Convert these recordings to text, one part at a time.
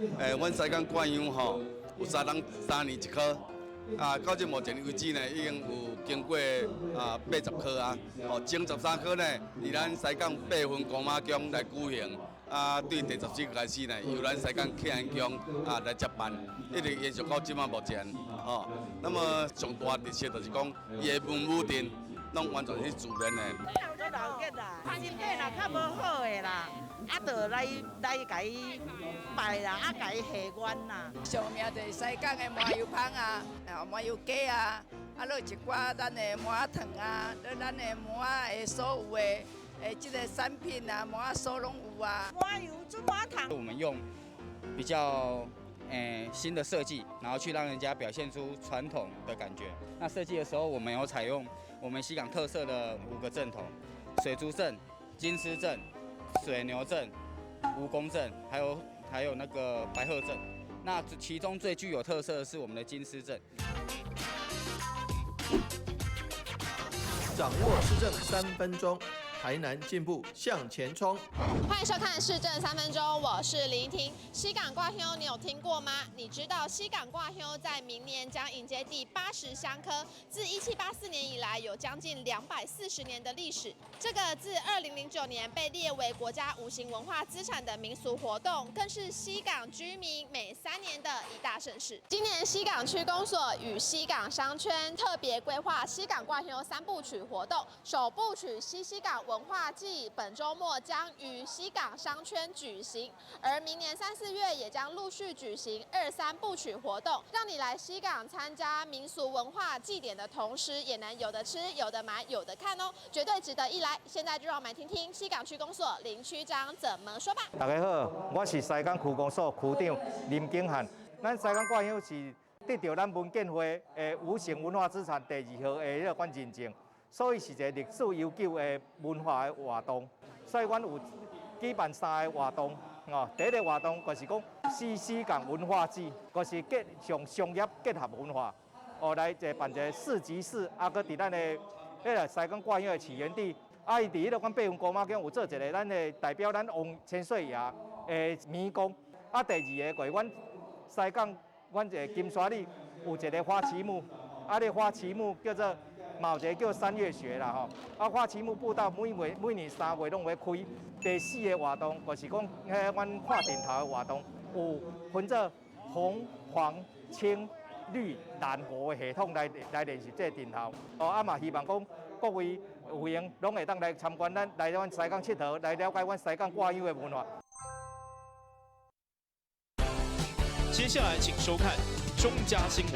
阮西港掛香吼，有三冬3年一科，啊，到這目前為止呢，已經有經過啊80科啊，哦，前13科呢，佇咱西港八份古媽宮來舉行，啊，對第14個開始呢，由咱西港慶安宮啊來接辦，一直延續到這馬目前，哦，那麼上大特色就是講，伊的文武陣攏完全是自然的。做熱鬧啦，身體若較無好的啦，啊，就來來共伊拜啦，啊，共伊還願啦。上名就是西港的麻油芳啊，麻油雞啊，啊，閣有一寡咱的麻仔糖啊，閣咱的麻仔的所有的這個產品啊，麻仔酥攏有啊。麻油煮麻糖。我們用比較新的設計，然後去讓人家表現出傳統的感覺。那設計的時候，我們有採用我們西港特色的五個陣頭：水族陣、金獅陣、水牛陣、蜈蚣陣，還有那個白鶴陣。那其中最具有特色的是我們的金獅陣。掌握市政3分鐘，台南進步向前衝。歡迎收看市政三分鐘，我是林婷。西港掛香，你有聽過嗎？你知道西港掛香在明年將迎接第80香科，自1784年以來，有將近240年的歷史。這個自2009年被列為國家無形文化資產的民俗活動，更是西港居民每3年的一大盛事。今年西港區公所與西港商圈特別規劃西港掛香三部曲活動，首部曲西西港文化祭本週末將於西港商圈舉行，而明年三四月也將陸續舉行二三部曲活動，讓你來西港參加民俗文化祭典的同時，也能有得吃、有得買、有得看哦，絕對值得一來。現在就讓我們來聽聽西港區公所林區長怎麼說吧。大家好，我是西港區公所區長林景漢。咱西港掛香是得著咱文建會的無形文化資產第二號的彼個款認證，所以是一個歷史悠久的文化的活動。所以阮有舉辦三個活動，哦，第一個活動就是講西西港文化祭，就是結上商業結合文化，哦，來一個辦一個市集市，啊，閣佇咱的彼個西港掛香的起源地，啊，伊佇彼個阮八份古媽宮有做一個咱的代表咱王千歲爺的迷宮，啊，第二個就是阮西港阮一個金沙里有一個花旗木，啊，這個花旗木叫做。嘛有一個叫三月穴啦吼，啊，花旗木步道每月每年3月攏會開。第四個活動就是講，彼阮看陣頭的活動，有分做紅、黃、青、綠、藍五個系統來練習這個陣頭。哦，啊嘛希望講各位有閒攏會當來參觀咱來阮西港𨑨迌，來了解阮西港掛香的文化。接下來請收看中嘉新聞。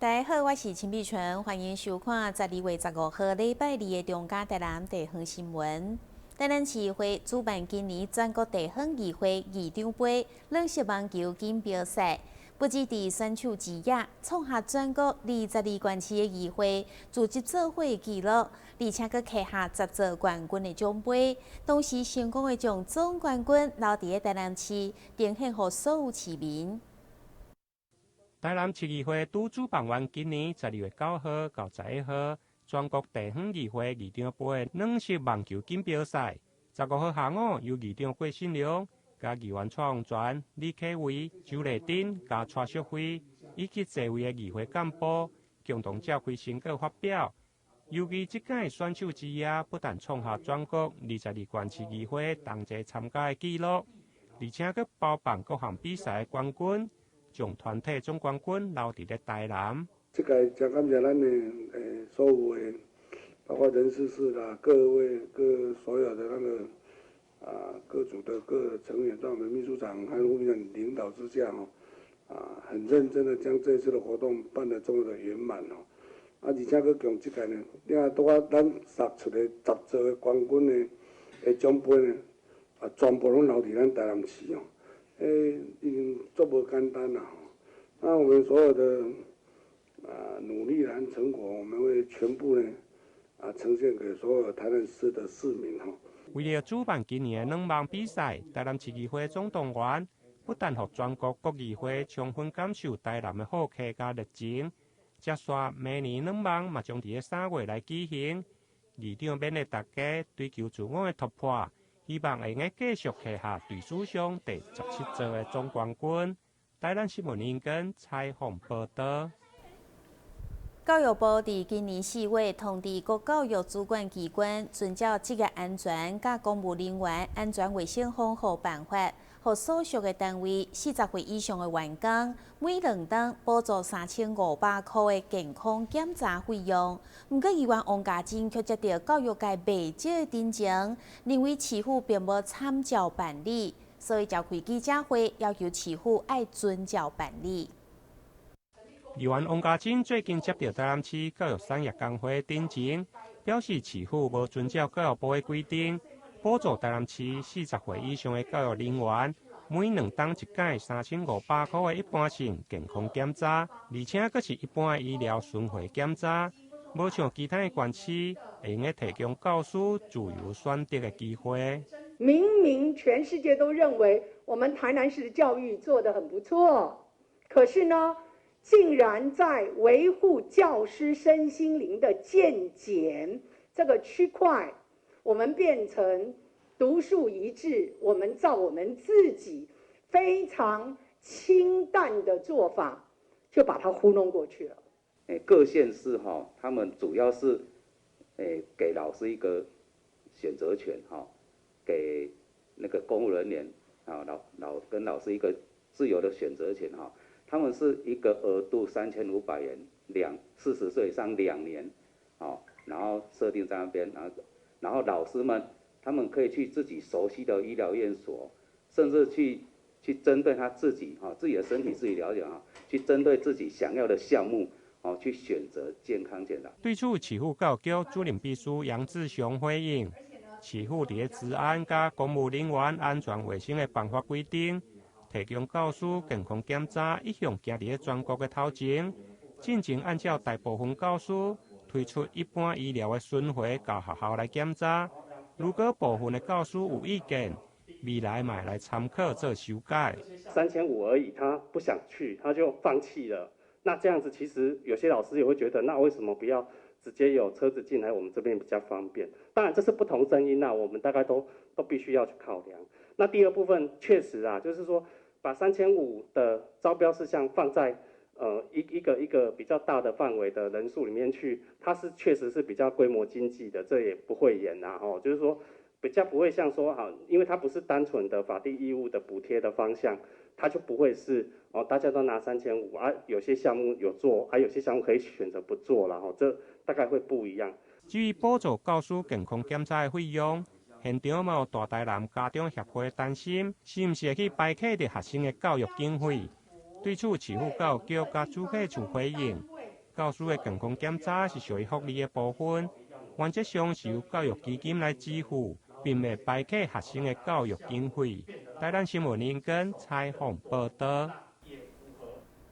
大家好，我是陳碧純，歡迎收看12月15號禮拜二的中嘉台南地方新聞。台南市會主辦今年全國地方議會議長盃軟式網球錦標賽，不只佇選手之夜創下全國22縣市的議會組織做伙紀錄，而且閣揢下10座冠軍的獎盃，同時成功的將總冠軍留佇咧台南市，呈獻予所有市民。台南市議會拄主辦完今年12月9號到11號全國地方議會議長盃軟式網球錦標賽。15號下午，由議長郭信良、佮議員蔡宏全、李啟偉、周麗珍、佮蔡淑慧以及濟位的議會幹部共同召開成果發表。尤其這屆選手之夜，不但創下全國22縣市議會同齊參加的紀錄，而且閣包辦各項比賽的冠軍。將團體總冠軍留佇咧台南。這個真感謝咱的所有的，包括人事室啦，各位各所有的那個啊各組的各成員，在我們秘書長和副秘書長領導之下哦，啊很認真的將這次的活動辦得這麼的圓滿哦。啊，而且閣共這屆呢，你看拄仔咱殺出的10座的冠軍的的獎盃呢，啊全部攏留佇咱台南市哦。欸，已經足無簡單啦！那我們所有的啊努力和成果，我們會全部呢啊呈現給所有台南市的市民吼。為了主辦今年的軟網比賽，台南市議會總動員，不但予全國各議會充分感受台南的好客佮熱情，接續明年軟網嘛將佇咧3月來舉行。議長勉勵大家追求自我的突破，希望會用繼續拿下隊史上第17座的總冠軍。台南新聞林根採訪報導。教育部佇今年4月通知各教育主管機關，遵照職業安全佮公務人員安全衛生防護辦法，予所屬的單位40歲以上的員工，每2冬補助3500箍的健康檢查費用。毋過，議員王嘉貞卻接著教育界袂少的陳情，認為市府並無參照辦理，所以召開記者會，要求市府愛遵照辦理。議員王嘉貞最近接著台南市教育產業工會陳情，表示市府無遵照教育部的規定，補助台南市40歲以上的教育人員，每2冬一擺3500箍的一般性健康檢查，而且閣是一般的醫療巡迴檢查，無像其他的縣市會用得提供教師自由選擇的機會。明明全世界都認為我們台南市的教育做得很不錯，可是呢，竟然在維護教師身心靈的健檢這個區塊，我們變成獨樹一幟，我們照我們自己非常清淡的做法，就把它糊弄過去了。各縣市哈，他們主要是給老師一個選擇權哈，給那個公務人員啊老老跟老師一個自由的選擇權哈。他們是一個額度3500元，40歲以上2年，哦，然後設定在那邊，然後老師們他們可以去自己熟悉的醫療院所，甚至去針對他自己哈自己的身體自己了解哈，去針對自己想要的項目哦去選擇健康檢查。對此，市府教育局主任秘書楊志雄回應，市府佇咧職安佮公務人員安全衛生的辦法規定，提供教師健康檢查一向行佇咧全國的頭前，進前按照大部分教師推出一般醫療的巡迴到學校來檢查。如果部分的教師有意見，未來嘛會來參考做修改。3500而已，他不想去，他就放棄了。那這樣子其實有些老師也會覺得，那為什麼不要直接有車子進來我們這邊比較方便？當然這是不同聲音，那我們大概都必須要去考量。那第二部分確實啊，就是說把3500的招標事項放在一個比較大的範圍的人數裡面去，它是確實是比較規模經濟的，這也不會演啊，吼，就是說比較不會像說哈，因為它不是單純的法定義務的補貼的方向，它就不會是哦，大家都拿三千五啊，有些項目有做，啊，有些項目可以選擇不做了，吼，這大概會不一樣。至於補助教師健康檢查的費用，現場嘛有大台南家長協會擔心，是毋是會去排課著學生的教育經費？對此，市府教育局佮主計處回應，教師的健康檢查是屬於福利的部分，原則上是由教育基金來支付，並袂排課學生的教育經費。台南新聞林根採訪報導。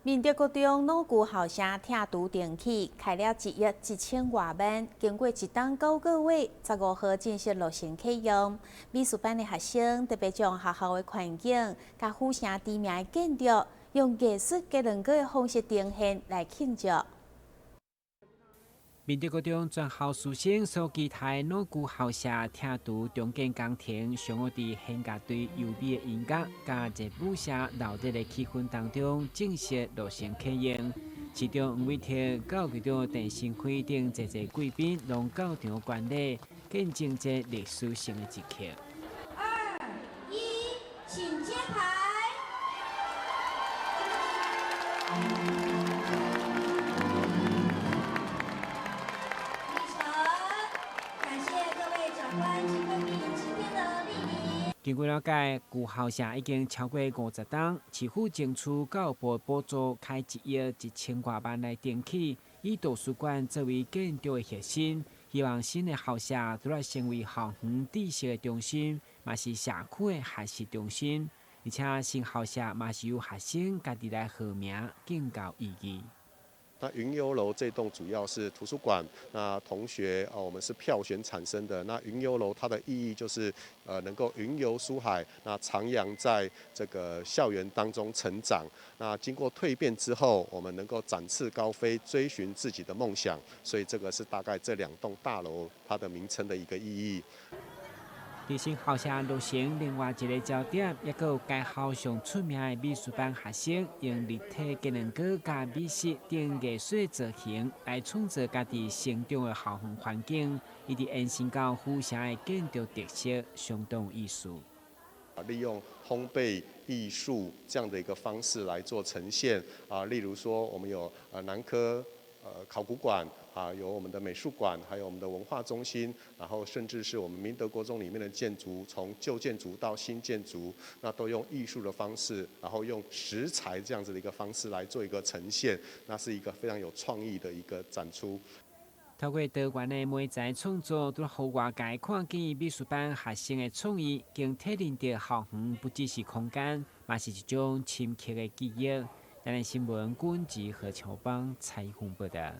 明德國中老舊校舍拆除重起，開了1億1000外萬，經過1冬9個月，15號正式落成啟用。美術班的學生特別將學校的環境佮府城知名的建築，用藝術加兩個的方式呈現來慶祝。明德國中全校師生所期待老舊校舍拆除重建工程，上午佇弦樂隊優美的音樂佮熱舞社鬧熱的氣氛當中，正式落成啟用。市長黃偉哲、教育長鄭新輝等濟濟貴賓攏到場觀禮，見證這歷史性的一刻。二一，請揭牌。根據了解，舊校舍已經超過50冬，市府爭取教育部補助，開1億1000外萬來重起，以圖書館作為建築的核心，希望新的校舍除了成為校園知識的中心，嘛是社區的學習中心。而且新校舍嘛是由學生家己來號名，更有意義。那雲遊樓這棟主要是圖書館，那同學哦，我們是票選產生的。那雲遊樓它的意義就是，能夠雲遊書海，那徜徉在這個校園當中成長。那經過蛻變之後，我們能夠展翅高飛，追尋自己的夢想。所以這個是大概這兩棟大樓它的名稱的一個意義。佇新校舍落成，另外一个焦點，抑閣有該校上出名的美術班學生，用立體雞卵糕佮美食等藝術造型來創造家己成長的校園環境，一直延伸到府城的建築特色，相當有意思。利用烘焙藝術這樣的一個方式來做呈現啊，例如說我們有南科考古館啊，有我們的美術館，還有我們的文化中心，然後甚至是我們明德國中裡面的建築，從舊建築到新建築，那都用藝術的方式，然後用食材這樣子的一個方式來做一個呈現，那是一個非常有創意的一個展出。透過多元的媒材創作，除予外界看見美術班學生的創意，更體認著校園不只是空間，嘛是一種深刻的記憶。台南新聞軍吉何秋邦採訪報導。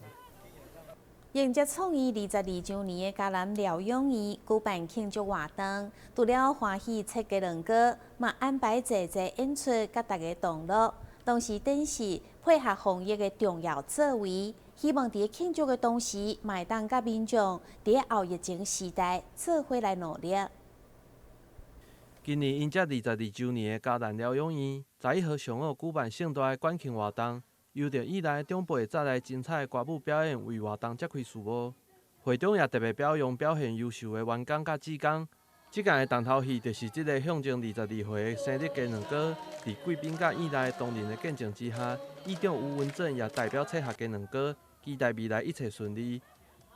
迎接創院22週年的嘉南療養院舉辦慶祝活動，除了歡喜切雞卵糕，嘛安排濟濟演出，佮大家同樂。同時，展示配合防疫的重要作為，希望佇慶祝的同時，嘛會當佮民眾佇後疫情時代做伙來努力。今年迎接22週年的嘉南療養院，11號上午舉辦盛大的館慶活動，由著院內長輩帶來精彩的歌舞表演，為活動揭開序幕。會長也特別表揚表現優秀的員工佮志工。這屆的重頭戲就是這个象徵22歲的生日雞卵糕，佇貴賓佮院內同仁的見證之下，院長吳文正也代表切下雞卵糕，期待未來一切順利。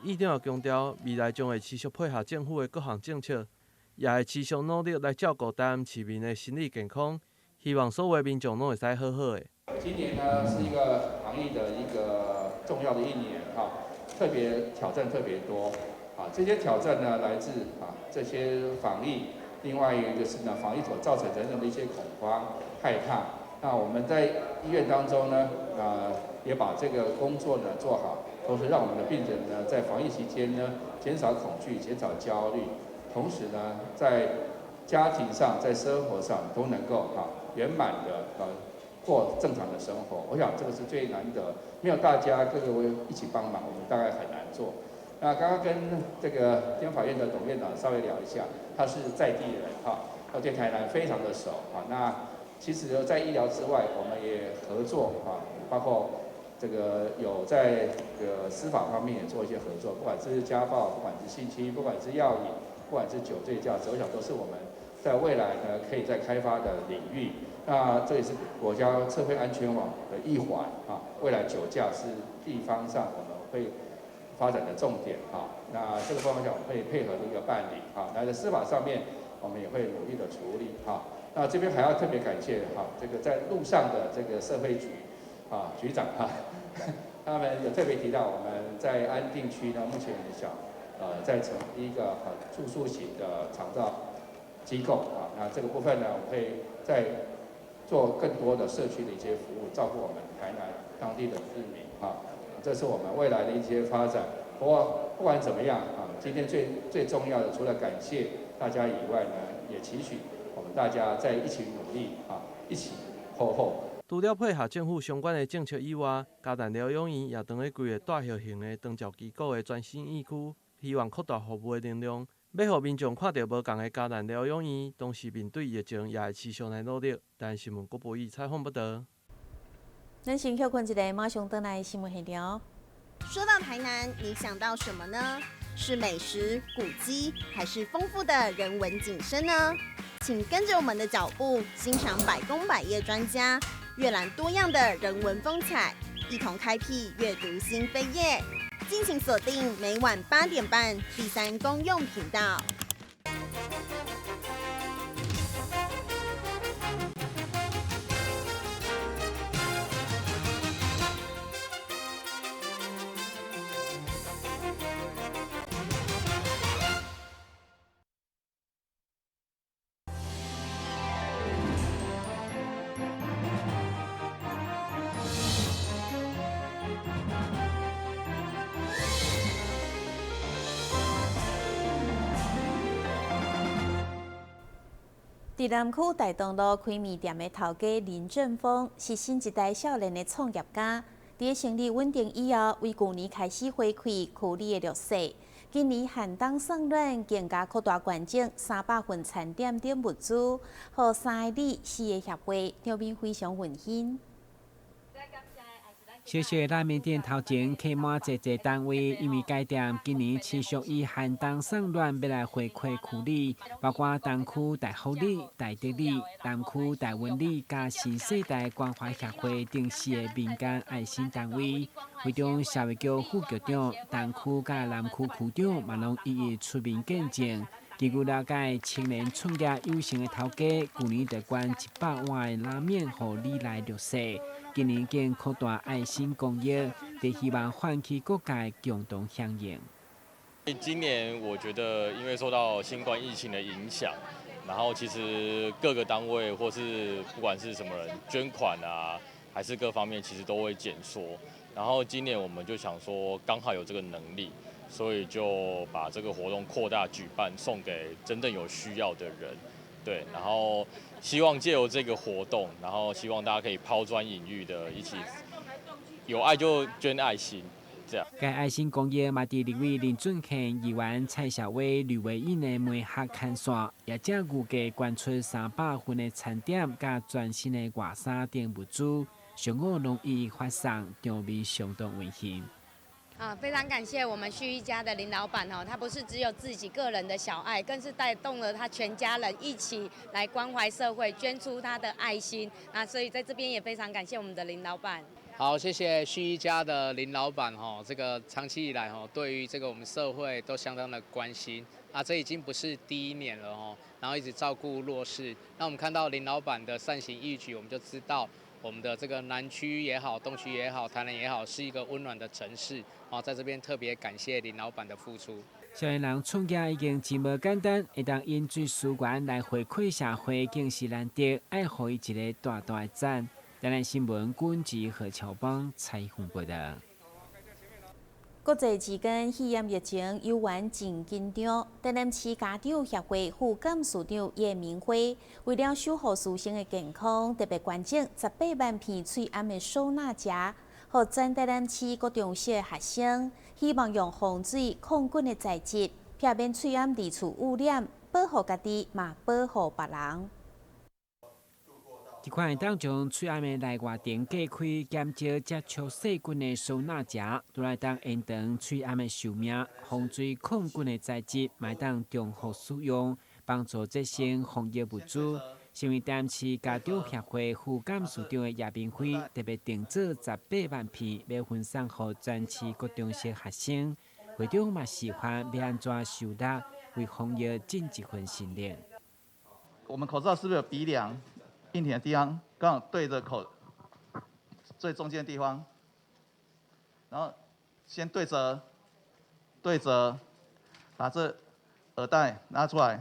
院長也強調，未來將會持續配合政府的各項政策，也會持續努力來照顧台南市民的心理健康，希望所有民眾攏會使好好的。今年呢是一個防疫的一個重要的一年，哈，特別挑戰特別多，啊，這些挑戰呢來自啊這些防疫，另外一個是呢防疫所造成人們的一些恐慌、害怕。那我們在醫院當中呢，啊，也把這個工作呢做好，同時讓我們的病人呢在防疫期間呢減少恐懼、減少焦慮，同時呢在家庭上、在生活上都能夠哈圓滿的過正常的生活。我想這個是最難得，沒有大家各個位一起幫忙，我們大概很難做。那剛剛跟這個監法院的董院長稍微聊一下，他是在地人哈，他對台南非常的熟啊。那其實，在醫療之外，我們也合作啊，包括這個有在這個司法方面也做一些合作，不管是家暴，不管是性侵，不管是藥癮，不管是酒醉駕駛，我想都是我們在未來呢可以再開發的領域。那這也是國家社會安全網的一環啊。未來酒駕是地方上我們會發展的重點啊。那這個方向我們會配合的一個辦理啊。那在司法上面，我們也會努力的處理啊。那這邊還要特別感謝哈，這個在路上的這個社會局啊局長哈，他們有特別提到我們在安定區呢，目前想在成立一個住宿型的長照機構啊。那這個部分呢，我會再做更多的社區的一些服務，照顧我們台南當地的市民啊。這是我們未來的一些發展。不過不管怎麼樣啊，今天最最重要的，除了感謝大家以外呢，也期許我們大家在一起努力啊，一起厚厚。除了配合政府相關的政策以外，嘉南療養院也當咧規劃大型的長照機構的全新院區，希望擴大服務的能量，欲予民眾看著無仝的嘉南療養院，同時面對疫情也會持續來努力。台南新聞郭博宇採訪報導。咱先歇睏一下，馬上轉來新聞現場。說到台南，你想到什麼呢？是美食、古蹟，還是豐富的人文景深呢？請跟着我們的腳步，欣賞百工百業專家，閱覽多樣的人文風采，一同開闢閱讀新扉頁。敬請鎖定每晚8點半第三公用頻道。佇南區大東路開麵店的頭家林振峰是新一代少年的創業家。佇生理穩定以後，為舊年開始回饋區裡的弱勢。今年寒冬送暖，更加擴大捐贈300份餐點等物資，予三个里四个協會，場面非常溫馨。小小的拉麵店頭前客滿濟濟單位，因為該店今年持續以寒冬送暖欲來回饋區里，包括東區大福里、大德里、南區大溫里佮新世代關懷協會等四个民間愛心單位。會長社會局副局長、東區佮南區區長嘛攏一一出面見證。根據了解，青年創業有成的頭家，舊年就捐100碗的拉麵予里內弱勢。今年更擴大愛心公益，就希望喚起各界共同響應。今年我覺得，因為受到新冠疫情的影響，然後其實各個單位或是不管是什麼人捐款啊，還是各方面，其實都會減縮。然後今年我們就想說，剛好有這個能力，所以就把這個活動擴大舉辦，送給真正有需要的人。對，然後希望借由這個活動，然後希望大家可以拋磚引玉的，一起有愛就捐愛心，這樣。該愛心公益嘛，佇立委林俊憲議員蔡小威、呂維穎的媒合牽線，也正預計捐出300份的餐點，佮全新的外衫等物資，上午攏一一發送，場面相當溫馨。啊，非常感謝我們旭一家的林老闆哦，他不是只有自己個人的小愛，更是帶動了他全家人一起來關懷社會，捐出他的愛心。那所以在這邊也非常感謝我們的林老闆。好，謝謝旭一家的林老闆哈，這個長期以來哈，對於這個我們社會都相當的關心啊，這已經不是第一年了哦，然後一直照顧弱勢。那我們看到林老闆的善行義舉，我們就知道我們的這個南區也好，東區也好，台南也好，是一個溫暖的城市。哦，在這邊特別感謝林老闆的付出。少年人創業已經真無簡單，會當用水資源來回饋社會，更是難得，愛予伊一個大大的讚。台南新聞軍吉何喬邦採訪報導。國際之間肺炎疫情猶原真緊張，台南市家長協會副幹事長葉明輝為了守護師生的健康，特別捐贈18萬片喙罨的收納夾，予全台南市國中小的學生，希望用防水抗菌的材質，避免喙罨二次污染，保護家己，嘛保護別人。這款會當將喙罨的內外層隔開，減少接觸細菌的收納夾，除了當延長喙罨的壽命，防水抗菌的材質，嘛會當重複使用，幫助節省防疫物資。身為台南市家長協會副幹事長的葉明輝，特別訂做18萬片，欲分送予全市國中小學生。會長嘛示範欲按怎收納，為防疫盡一份心力。我們口罩是不是有鼻梁？硬挺的地方剛好對着口最中間的地方，然後先對折，對折，把這耳帶拉出來，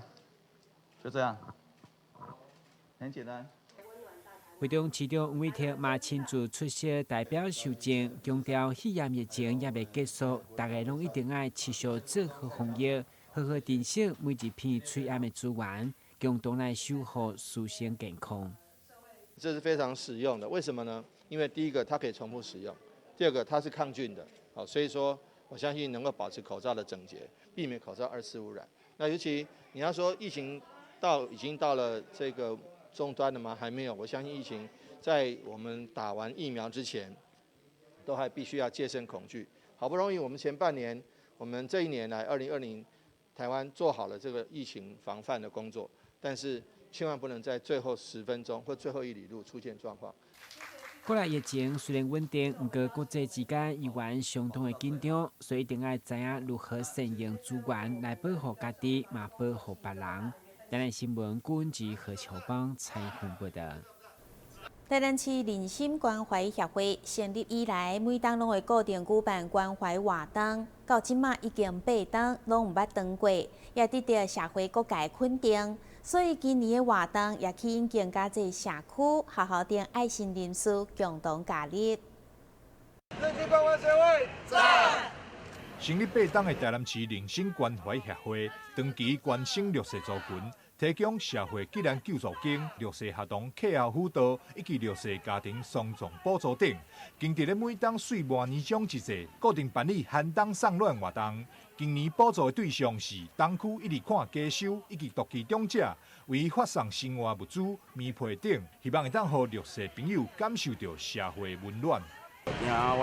就這樣，很簡單。會長市長黃偉哲嘛親自出席代表受贈，強調肺炎疫情猶未結束，大家攏一定愛持續做好防疫，好好珍惜每一片喙罨的資源，共同來守護師生健康。這是非常實用的，為什麼呢？因為第一個它可以重複使用，第二個它是抗菌的，好，所以說我相信能夠保持口罩的整潔，避免口罩二次污染。那尤其你要說疫情到已經到了這個終端了嗎？還沒有，我相信疫情在我們打完疫苗之前，都還必須要戒慎恐懼。好不容易我們前半年，我們這一年來2020，台灣做好了這個疫情防範的工作，但是千萬不能在最後10分鐘或最後一里路出現狀況。國內疫情雖然穩定，毋過國際之間依然相當的緊張，所以一定愛知影如何善用資源來保護家己，嘛保護別人。台南新聞軍吉何秋邦採訪報導。台南市仁心關懷協會成立以來，每冬攏會固定舉辦關懷活動，到這馬已經八冬攏毋捌斷過，也得到社會各界肯定。所以今年的活動也吸引更加濟社區、學校等愛心人士共同加入。仁心關懷協會讚。成立八冬的台南市仁心關懷協會，長期關心弱勢族群，提供社會急難救助金、弱勢學童課後輔導以及弱勢家庭雙重補助等。經佇咧每冬歲末年終之際，固定辦理寒冬送暖活動。今年補助的對象是東區一二款家收以及獨居長者，為發送生活物資、棉被等，希望會當予弱勢朋友感受著社會溫暖。今仔阮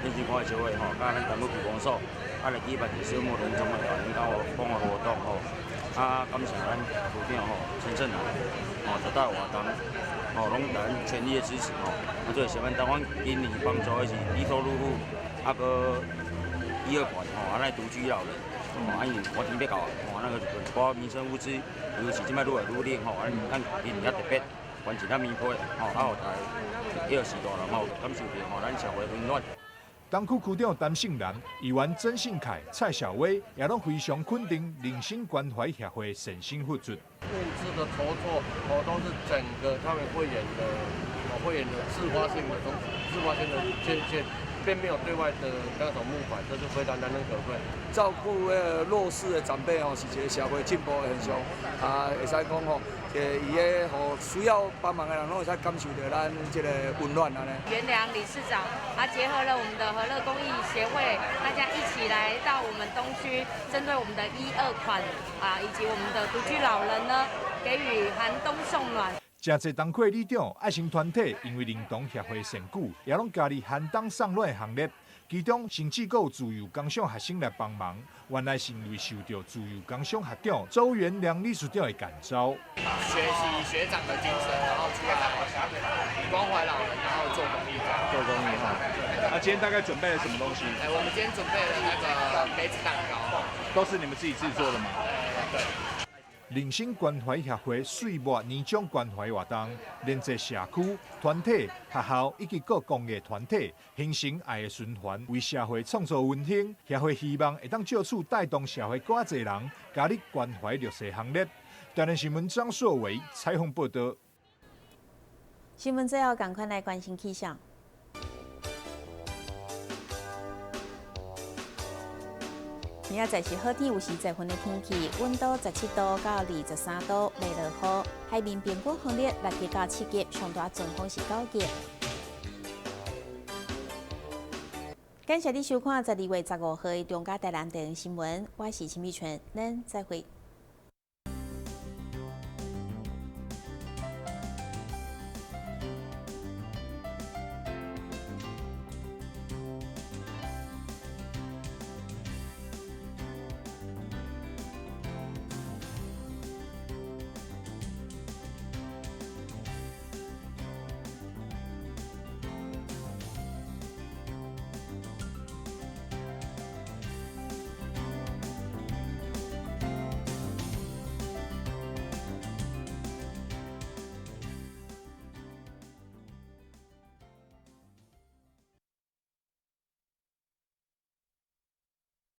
天津關懷協會吼，佮咱東區區公所，來舉辦一個歲末年終的大年糕講的活動吼。啊，感謝咱區長吼陳勝男吼，這擺活動吼，攏咱全力的支持吼。啊，做啥物？當阮今年幫助的是低收入戶，啊，閣一二款吼，啊，咱獨居老人，吼，啊，因為熱天欲到啊，吼，那個一寡民生物資，尤其是這擺愈來愈冷吼，啊，咱今年較特別捐一粒棉被，吼，啊，予大家彼個時代人吼感受著吼咱社會溫暖。東區區長陳勝男、議員曾信凱、蔡小威也攏非常肯定人心關懷協會善心付出。物資的籌措，哦，都是整個他們會員的，哦，會員的自發性的東西，自發性的捐獻，並沒有對外的那種募款，這是非常難能可貴。照顧彼個弱勢的長輩吼，是一個社會進步的現象。啊，會使講吼，伊個予需要幫忙的人，攏會使感受著咱這个溫暖按呢。元良理事長，他結合了我們的和樂公益協會，大家一起來到我們東區，針對我們的一二款啊，以及我們的獨居老人呢，給予寒冬送暖。誠濟東區里長、愛心團體因為認同協會善舉，也攏加入寒冬送暖的行列。其中，甚至閣有自由工商學生來幫忙，原來是因為受著自由工商學長周元良理事長的感召。學習學長的精神，然後出來關懷老人，然後做公益。做公益哈。那今天大概準備了什麼東西？哎，我們今天準備了那個杯子蛋糕。都是你們自己製作的嗎？對。人心關懷協會歲末年終關懷活動，連接社區、團體、學校以及各公益團體，形成愛的循環，為社會創造溫馨。協會希望會當藉此帶動社會閣較濟人加入關懷弱勢行列。台南新聞張碩偉採訪報導。新聞最後，趕快來關心氣象。明仔載是好天，有時在雲的天氣，溫度17度到23度，袂落雨。海面平均風力6級到7級，上大陣風是9級。感謝你收看12月15號的中嘉台南地方新聞，我是陳美泉，咱再會。